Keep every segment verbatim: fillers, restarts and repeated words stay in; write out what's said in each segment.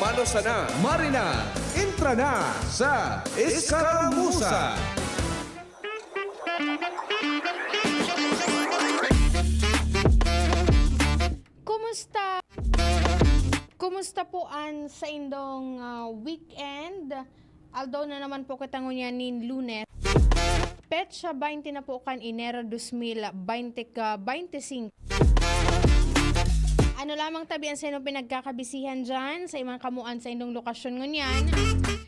Ano sana, Marina? Intra na sa Escaramuza! Kumusta? Kumusta po an saindong ah, weekend? Although na naman po kita ngunyan nin Lunes. Petsa twenty na po kan Enero dos mil twenty ka twenty-five. Ano lamang tabi ang saindong pinagkakabisihan dyan sa imang kamuan saindong lokasyon ngunyan?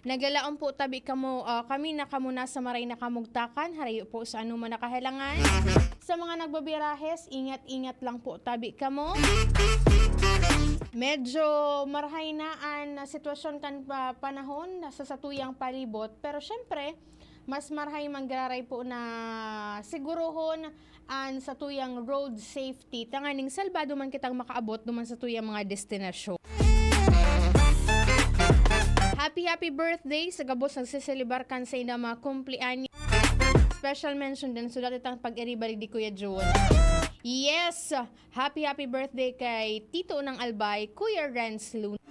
Naglalaom po tabi kamo, ah, kami na kamo na sa maray na kamugtakan, harayo po sa anuman na kahelangan. Sa mga nagbabirahes, ingat-ingat lang po tabi kamo. Medyo marhay na an sitwasyon kan pa- panahon sa satuyang palibot, pero syempre, mas marhay manggiraray po na sigurohon an satuyang road safety, tanganing salbado man kitang makaabot duman satuyang mga destinasyon. Happy, happy birthday sa gabos nagseselebar kan saindang mga kumpleaños. Special mention din sa dati tang pag-iriba digdi Kuya Jun. Yes! Happy, happy birthday kay Tito ng Albay, Kuya Renz Luna.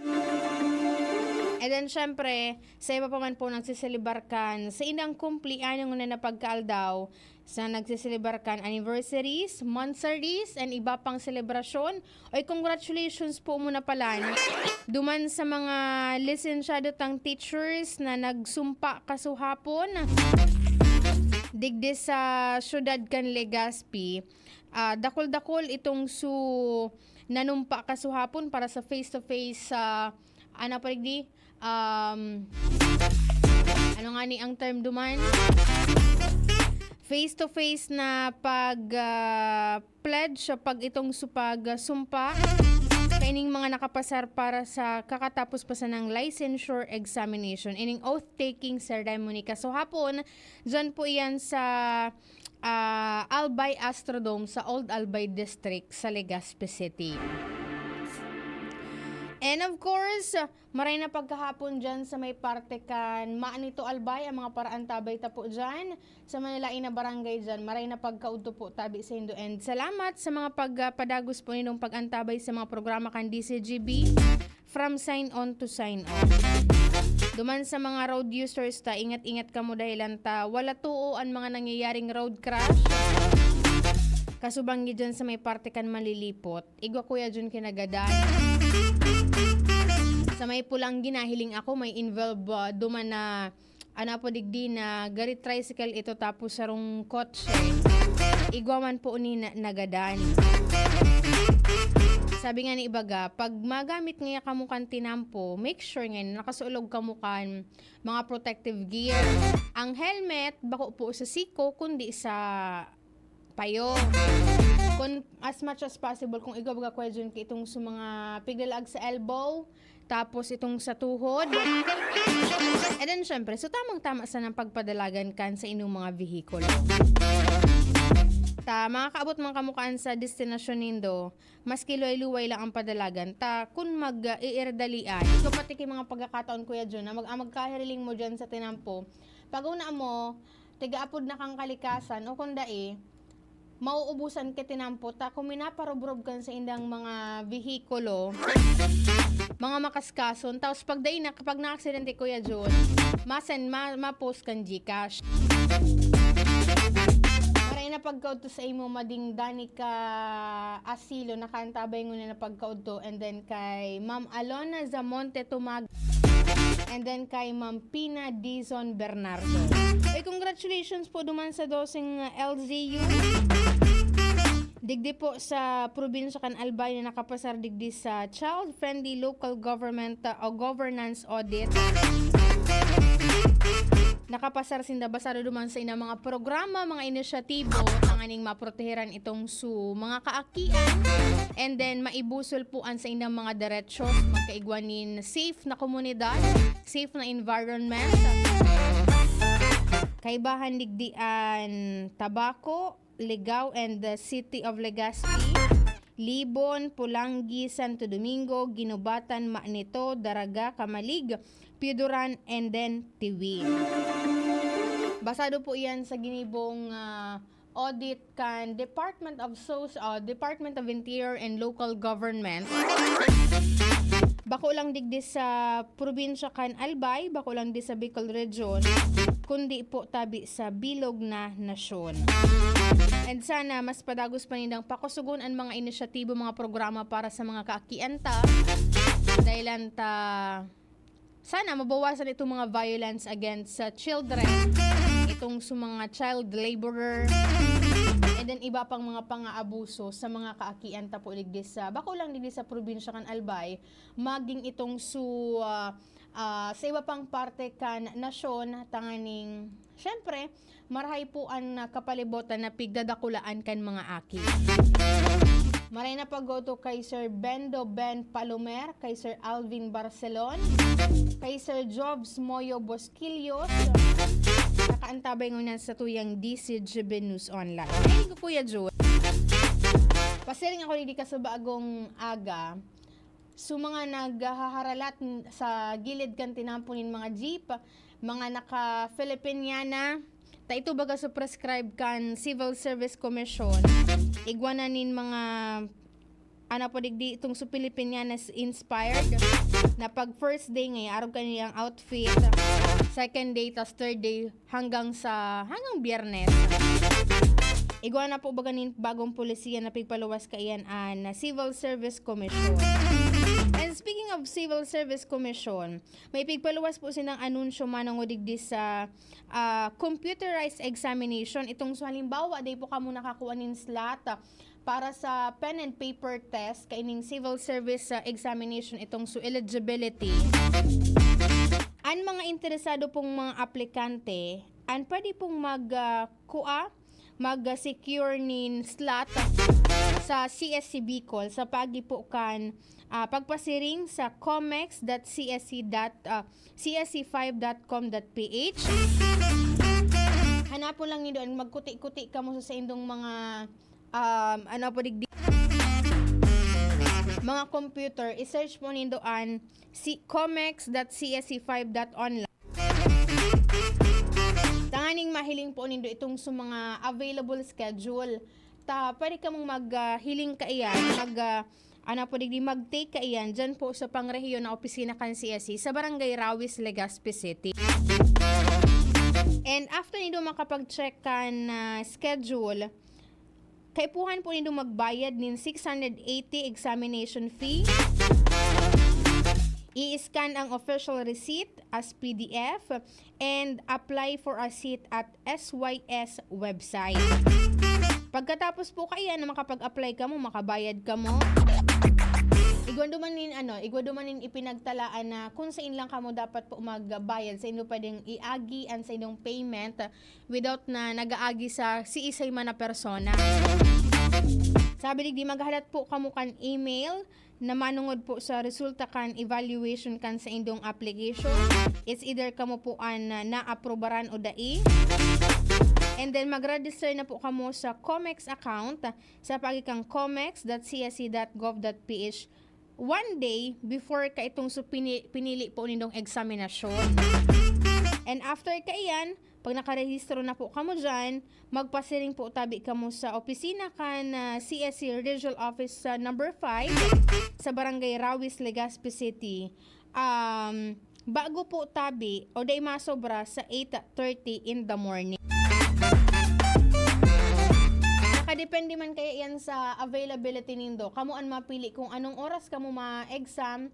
And then, syempre, sa iba pa man po nagseselebar kan saindang kumpleaños na pagkaaldaw, sa nagseselebar kan anniversaries, monthsaries, and iba pang selebrasyon, oy, congratulations po muna pala duman sa mga lisensyado tang teachers na nagsumpa kasuhapon digdi sa syudad kan Legazpi. Ah, dakul-dakul itong su nanumpa kasuhapon para sa face-to-face sa, ano pa digdi? Um, ano nga ni ang term duman? Face-to-face na pag ah, pledge sa pag itong supag ah, sumpa kaining mga nakapasar para sa kakatapos pa sanang licensure examination, ining oath-taking ceremony. Kasuhapon, dyan po iyan sa ah, Albay Astrodome sa Old Albay District sa Legazpi City. And of course, maray na pagkahapon dyan sa may parte kan Manito Albay, ang mga paraantabay ta po dyan. Sa Manila, ina barangay dyan, maray na pagkaudto po tabi sa indo. And salamat sa mga pagpadagos po ninong pag-antabay sa mga programa kan D C G B. From sign on to sign off. Duman sa mga road users ta, ingat-ingat kamo dahilan ta wala too an mga nangyayaring road crash. Kasubangi dyan sa may parte kan Malilipot. Igwa Kuya Jun kinagadan. Sa may pulang ginahiling ako, may involve uh, duman na ano po digdi na gari tricycle ito tapos sarong kotse. Igwa man po ni na, nagadan. Sabi nga ni ibaga, pag magamit nga kamo kan tinampo, make sure nga nakasuulog kamo kan mga protective gear. Ang helmet, bako po sa siko, kundi sa payo. Kun as much as possible, kung igwa baga Kuya Jun, itong sa mga piglalag sa elbow, tapos itong sa tuhod. And then, syempre, so tamang-tama sa nang pagpadalagan kan sa inyong mga vehikulo. Ta, makakaabot man kamukaan sa destinasyon nindo, maski luway-luway lang ang padalagan. Ta, kun mag-iirdalian, ikaw pati kay mga pagkakataon, Kuya Jun, na mag, ang magkahiriling mo dyan sa tinampo, pag una mo, tigaapod na kang kalikasan, o kung dai, mauubusan ka tinampo ta kung minaparubrob kan sa indang mga vehikulo, mga makaskason. Tapos pag dai na, kapag na-aksidente, Kuya Jun, masen, ma, ma-post kan Gcash. Maray na pagkaudto sa imo, Mading Danica Asilo, nakaantabay ngunyan na pagkaudto, and then kay Ma'am Alona Zamonte Tumag, and then kay Ma'am Pina Dizon Bernardo. Ay, congratulations po duman sa doseng, uh, L Z U. Digdi po sa probinsya kan Albay na nakapasar digdi sa Child Friendly Local Government, uh, o Governance Audit. Nakapasar sinda basado duman sa inang mga programa, mga inisyatibo, tanganing maproteheran itong su mga kaakian, and then maibusol po an sa inang mga derechos, magkaigwa nin safe na komunidad, safe na environment. Kaibahan digdi an Tabaco, Ligao and the City of Legazpi, Libon, Polangui, Santo Domingo, Guinobatan, Manito, Daraga, Camalig, Pioduran, and then Tawi. Basado po iyan sa ginibong ah, audit kan Department of Social, Department of Interior and Local Government. Bako lang digdi sa probinsya kan Albay, bako lang di sa Bicol Region, kundi po tabi sa bilog na nasyon. And sana mas padagos pa nindang pakusugon an mga inisyatibo, mga programa para sa mga kaakian ta. Dahilan ta sana mabawasan itong mga violence against sa children, itong sa mga child laborer, and then iba pang mga pang-aabuso sa mga kaakian ta po digdi sa, bako lang digdi sa probinsya kan Albay, maging itong su, ah, ah, sa iba pang parte kan nasyon, tanganing, syempre, marahay po an, ah, kapalibutan na pigdadakulaan kan mga aki. Maray na paggoto kay Sir Bendo Ben Palomer, kay Sir Alvin Barcelon, kay Sir Jobs Moyo Bosquillos. Nakaantabay ngunyan sa tuyang D C G B News Online. Ay, ko, Kuya Jun. Pasiring ako digdi ka sa bagong aga. So, mga naghaharalat n-, sa gilid kan tinampo nin mga jeep, mga naka-Filipiniana, ta ito baga sa prescribe kan Civil Service Commission, igwa na nin mga, ano po, digdi itong sa Filipiniana inspired, na pag first day ngayon, arog kaniyang outfit, second day, tas third day, hanggang sa, hanggang Biyernes. Igwa na po baga nin bagong polisiya na pigpaluwas kaiyan an Civil Service Commission. And speaking of Civil Service Commission, may pigpaluwas po sinang anunsyo manongod digdi sa, ah, computerized examination. Itong sa halimbawa, di po kamo nakakuha nin slot para sa pen and paper test kaining civil service, ah, examination, itong sa eligibility. An mga interesado pong mga aplikante, an pwede pong mag, ah, kua, mag, ah, secure nin slot sa C S C Bicol sa paagi po kan, ah, pagpasiring sa comex dot C S C dot, ah, C S C five dot com dot P H. Hanapon lang nindo, magkuti-kuti kamo sa saindong mga, um, ano po, digdi, mga computer, i-search po nindo an si comex dot C S C five dot online. Tanganing mahiling po nindo itong sa mga available schedule. Ta, pwede kamong mag, ah, hiling kaiyan, mag, ah, ano po, digdi, mag-take kaiyan dyan po sa pangrehiyon na opisina kan C S C sa Barangay Rawis, Legazpi City. And after nindo makapag-check kan, ah, schedule, kaipuhan po nindo magbayad nin six hundred eighty examination fee. I-scan ang official receipt as P D F and apply for a seat at S Y S website. Pagkatapos po kaiyan na makapag-apply kamo, makabayad kamo, igwa duman nin, ano, igwa duman nin ipinagtalaan na kung sain lang kamo dapat po magbayad, saindo pwedeng iagi an saindong payment without na nag-aagi sa siisay man na persona. Sabi digdi, maghalat po kamo kan email na manongod po sa resulta kan evaluation kan saindong application. It's either kamo po an, ah, naaprobaran o dai. And then, mag-register na po kamo sa comex account sa paagi kan comex dot C S C dot gov dot P H one day before kaitong su-, pini-, pinili po nindong eksaminasyon. And after kaiyan, pag nakarehistro na po kamo dyan, magpasiring po tabi kamo sa opisina kan, ah, C S C Regional Office sa number five sa Barangay Rawis, Legazpi City. Um, bago po tabi o dai masobra sa eight thirty in the morning. Nakadepende man kaya yan sa availability nindo. Kamo an mapili kung anong oras kamo ma-exam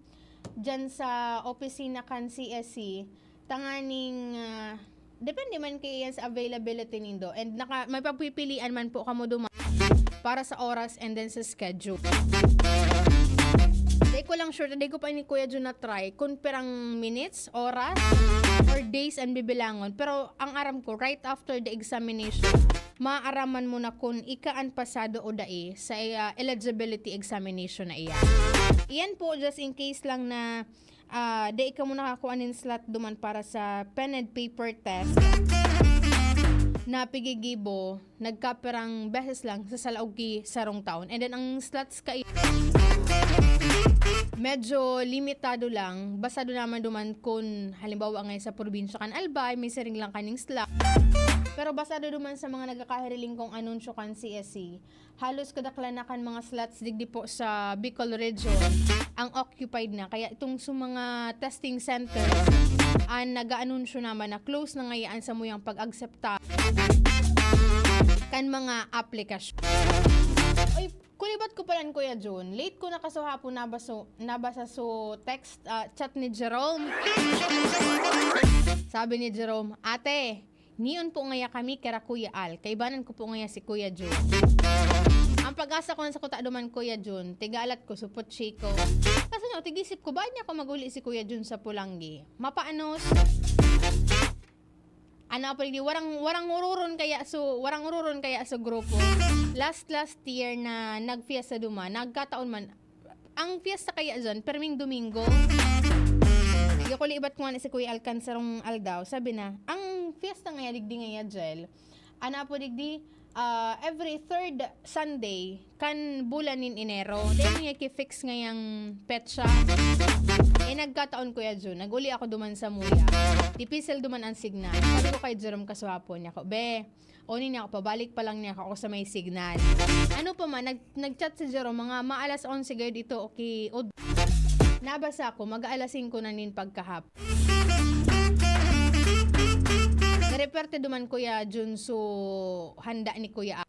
dyan sa opisina kan C S C. Tanganing, ah, depende man kaya yan sa availability nindo. And naka, may pagpipilian man po kamo duman para sa oras and then sa schedule. Di ko lang sure, di ko pa ni Kuya Jun na-try kung pirang minutes, oras, or days ang bibilangon. Pero ang aram ko, right after the examination, maaraman mo na kung ika an pasado o dai sa, ah, eligibility examination na iyan. Iyan po, just in case lang na, ah, dai kamo nakakuha nin slot duman para sa pen and paper test na pigigibo, nagkapirang beses lang sa salaog ki sarong taon. And then, ang slots kay medyo limitado lang. Basado naman duman kun, halimbawa, ngay sa probinsya kan Albay, may siring lang kaning slot. Pero basado duman sa mga nagkakahiriling kong anunsyo kan C S C, halos kadaklan na kan mga slots digdi po sa Bicol Region. ang occupied na. Kaya itong sa mga testing center, ang nag-aanunsyo naman na close na ngayaan sa muyang pag-aksepta kan mga aplikasyon. Oy, kulibat ko pala ni Kuya Jun. Late ko nakasuhapon nabasa, nabasa so text, ah, chat ni Jerome. Sabi ni Jerome, "Ate, niyon po ngaya kami kira Kuya Al. Kaibanan ko po ngaya si Kuya Jun." Ang pag-asa ko na sa kuta duman, Kuya Jun. Tigalat ko, supot chiko. Kasi no, tigisip ko, ba't niya ako maguli si Kuya Jun sa Pulanggi? Mapaanos? Ano pa rin, warang, warang ururon kaya so, warang ururon kaya sa grupo. Last, last year na nag-fiesta duman, nagkataon man, ang fiesta kaya dyan, perming Domingo. Yung kulibat ko nga na si Kuya Alcan sarong aldaw, sabi na, ang fiesta ngaya digdi ngaya, Jel, ana po digdi, ah, every third Sunday kan bulan nin Enero. Dahil nga ki-fix ngayang petsa. Eh, nagkataon, Kuya Jun, nag-uli ako duman sa Muya. Dipisil duman ang signal. Sabi ko kay Jerome kasuhapon niya ko, "Be, o niya ako, pabalik pa lang niya ako sa may signal." Ano pa man, nag, nag-chat si Jerome, mga maalas onse gayod ito, okay, o nabasa ko, mag-aalas singko na nin pagkahap. Nareperte duman, Kuya Jun, so handa ni Kuya A.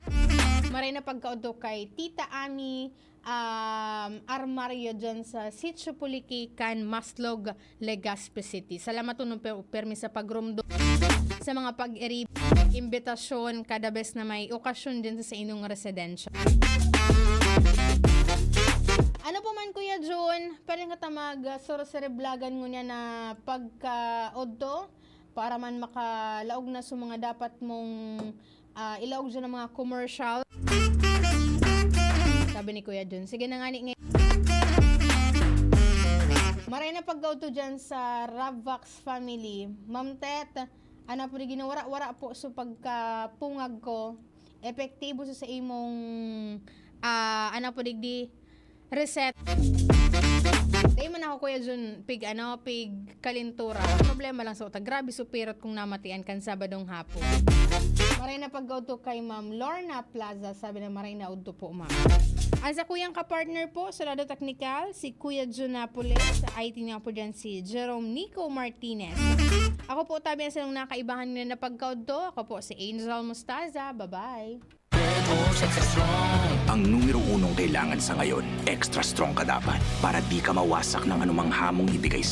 Maray na pagkaodto kay Tita Ami, um, Armario dyan sa Sitio Puliki, kan Maslog, Legazpi City. Salamat uno per-, permi sa pagrumdo sa mga pag-iri, imbitasyon, kada bes na may okasyon dyan sa, sa inyong residensya. Ano po man, Kuya Jun, pwede nga ta mag, ah, suro-sereblagan ngunyan na pagkaodto para man makalaog na sa mga dapat mong, ah, ilaog dyan ng mga commercial. Sabi ni Kuya Jun, sige na nga ni ngay-, maray na pagkaodto dyan sa Ravax family. Ma'am Tet, ana po di ginawara-wara po sa pagkapungag ko. Epektibo sa, sa imong, ah, ana po digdi, reset. Di man ako, Kuya Jun, pig, ano, pig kalintura. Ang problema lang sa utak, grabe supirot kung namatian kan Sabadong hapon. Maray na pagkaodto kay Ma'am Lorna Plaza, sabi na maray na udto po, ma'am. Ang sa kuyang kapartner po sa lado teknikal, si Kuya Jun Napoles. Sa I T niya po dyan si Jerome Nico Martinez. Ako po, tabi ang salong nakaibahan nila na pagkaodto. Ako po si Angel Mostaza. Bye-bye. Ang numero unong kailangan sa ngayon, extra strong ka dapat para di ka mawasak ng anumang hamong ibigay